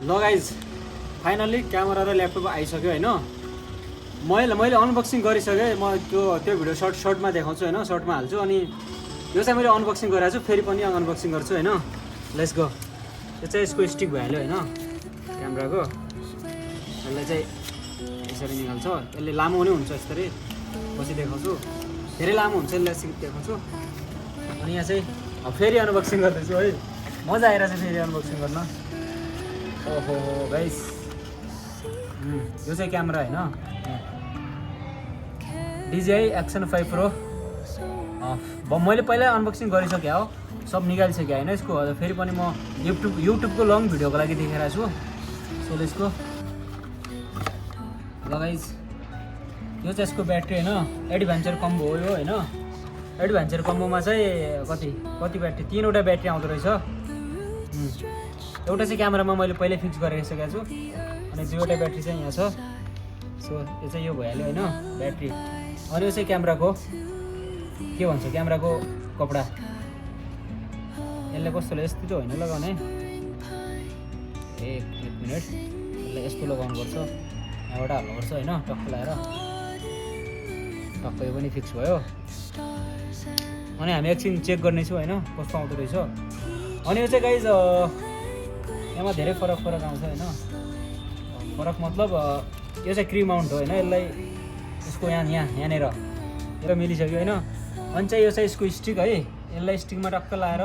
ल guys finally camera र laptop आइसक्यो होइन। मैले अनबक्सिङ गरिसकेँ। म त्यो भिडियो सर्टमा देखाउँछु होइन, सर्टमा हाल्छु। अनि यो चाहिँ मैले अनबक्सिङ गरेको छु, फेरि पनि अनबक्सिङ गर्छु होइन। Let's go. यो चाहिँ यसको स्टिक भइहाल्यो होइन क्यामेराको। यसलाई चाहिँ यसरी निकाल्छ। यसले लामो पनि हुन्छ यसरी, पछि देखाउँछु। धेरै लामो हुन्छ यसलाई देखाउँछु। अनि यहाँ चाहिँ फेरि अनबक्सिङ गर्दैछु है। मजा आइरहेछ फेरि अनबक्सिङ गर्न। ओहो गाइस, यो चाहिँ क्यामेरा होइन, DJI Action 5 Pro। मैले पहिल्यै अनबक्सिङ गरिसकेँ हो, सब निकालिसकेँ होइन यसको। फेरि पनि म युट्युबको लङ भिडियोको लागि देखाइरहेको छु। सो यसको ल गाइस, यो चाहिँ यसको ब्याट्री होइन, एडभेन्चर कम्बो हो यो होइन। एडभेन्चर कम्बोमा चाहिँ कति ब्याट्री, 3वटा ब्याट्री आउँदो रहेछ। एउटा चाहिँ क्यामेरामा मैले पहिल्यै फिक्स गरिसकेको छु। अनि 2वटा ब्याट्री चाहिँ यहाँ छ। सो यो चाहिँ यो भइहाल्यो होइन ब्याट्री। अनि यो चाहिँ क्यामेराको के भन्छ, क्यामेराको कपडा। यसले कस्तो यस्तो चाहिँ होइन लगाउने। एक मिनट, यसलाई यस्तो लगाउनुपर्छ, यहाँबाट हाल्नुपर्छ होइन, टक्क लगाएर टक्क। यो पनि फिक्स भयो। अनि हामी एकछिन चेक गर्नेछौँ होइन कस्तो आउँदो रहेछ। अनि यो चाहिँ गाइज यसमा धेरै फरक आउँछ होइन। फरक मतलब यो चाहिँ क्री माउन्ट हो होइन। यसलाई यसको यहाँनिर यो मिलिसक्यो होइन। अनि चाहिँ यो चाहिँ यसको स्टिक है। यसलाई स्टिकमा टक्क लाएर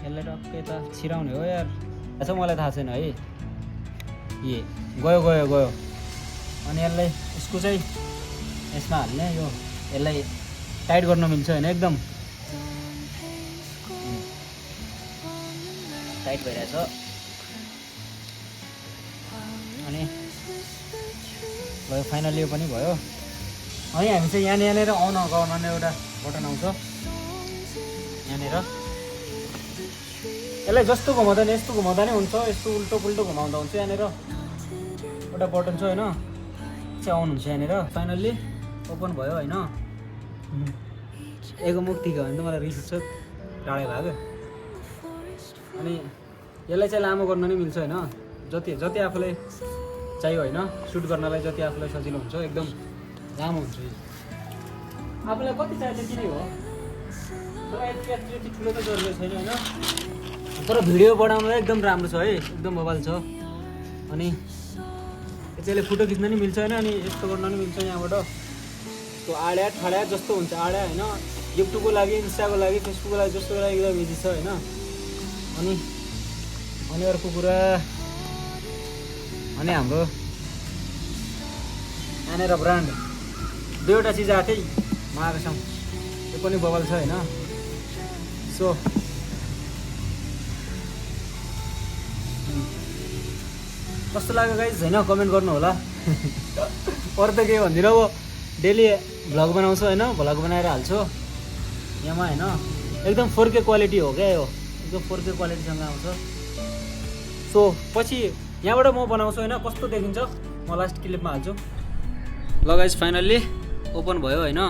यसलाई टक्क यता छिराउने हो यार। अच्छा मलाई थाहा छैन है। ए गयो। अनि यसलाई यसको चाहिँ यसमा हाल्ने, यो यसलाई टाइट गर्न मिल्छ होइन, एकदम टाइट भइरहेछ। अनि भयो फाइनली यो पनि भयो। अनि हामी चाहिँ यहाँनिर अन गर्ने एउटा बटन आउँछ यहाँनिर। यसलाई जस्तो घुमाउँदा नि यस्तो घुमाउँदा नै हुन्छ, यस्तो उल्टो पुल्टो घुमाउँदा हुन्छ। यहाँनिर एउटा बटन छ होइन, चाहिँ अन हुन्छ यहाँनिर। फाइनल्ली ओपन भयो होइन। एगो मुक्ति गयो भने त मलाई रिस उठ्छ, टाढै भाग। अनि यसलाई चाहिँ लामो गर्न नि मिल्छ होइन, जति आफूलाई चाहियो होइन, सुट गर्नलाई जति आफूलाई सजिलो हुन्छ, एकदम लामो हुन्छ। आफूलाई कति चाहियो त्यति नै हो, तर यति ठुलो त जरुरी छैन होइन। तर भिडियो बनाउनलाई एकदम राम्रो छ है, एकदम मोबाइल छ। अनि यसले फोटो खिच्न नि मिल्छ होइन। अनि यस्तो गर्न नि मिल्छ यहाँबाट। यस्तो आड्या ठाड्या जस्तो हुन्छ, आड्या होइन। युट्युबको लागि, इन्स्टाको लागि, फेसबुकको लागि, जस्तो लागि एकदम इजी छ होइन। अनि अर्को कुरा, अनि हाम्रो यहाँनिर ब्रान्ड 2वटा चिज आएको थिएँ मगाएको छौँ, त्यो पनि बबल छ होइन। सो कस्तो लाग्यो गाइज होइन, कमेन्ट गर्नु होला। अरू त के भन्दिनँ, अब डेली भ्लग बनाउँछु होइन, भ्लग बनाएर हाल्छु यहाँमा होइन। एकदम 4K क्वालिटी हो क्या यो, एकदम 4K क्वालिटीसँग आउँछ। सो पछि यहाँबाट म बनाउँछु होइन, कस्तो देखिन्छ म लास्ट क्लिपमा हाल्छु। ल गाइज फाइनल्ली ओपन भयो होइन।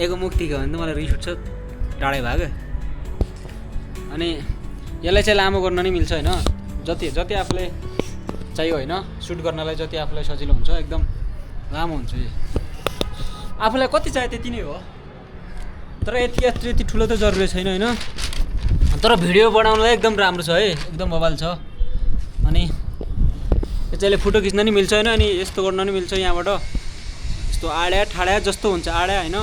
एगो मुक्ति गयो भने त मलाई रिस उठ्छ, टाढै भाग। अनि यसलाई चाहिँ लामो गर्न नि मिल्छ होइन, जति आफूलाई चाहियो होइन, सुट गर्नलाई जति आफूलाई सजिलो हुन्छ, एकदम लामो हुन्छ। यो आफूलाई कति चाहियो त्यति नै हो, तर यति ठुलो त जरुरी छैन होइन। तर भिडियो बनाउनलाई एकदम राम्रो छ है, एकदम मोबाइल छ। अनि यो चाहिँ फोटो खिच्न नि मिल्छ होइन। अनि यस्तो गर्न नि मिल्छ यहाँबाट। यस्तो आड्या ठाड्या जस्तो हुन्छ, आड्या होइन।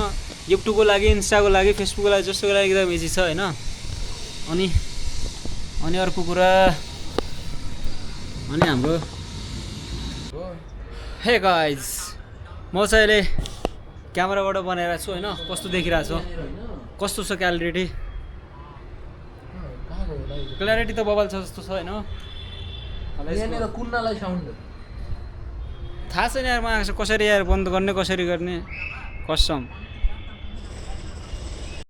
युट्युबको लागि, इन्स्टाको लागि, फेसबुकको लागि, जस्तोको लागि एकदम इजी छ होइन। अनि अर्को कुरा, अनि हाम्रो हे गाइज, म चाहिँ अहिले क्यामेराबाट बनाइरहेको छु होइन। कस्तो देखिरहेको छ, कस्तो छ क्ल्यारिटी त बबल छ जस्तो छ होइन। कुन्नालाई साउन्ड थाहा छैन यार, म कसरी यार बन्द गर्ने, कसरी गर्ने कसम।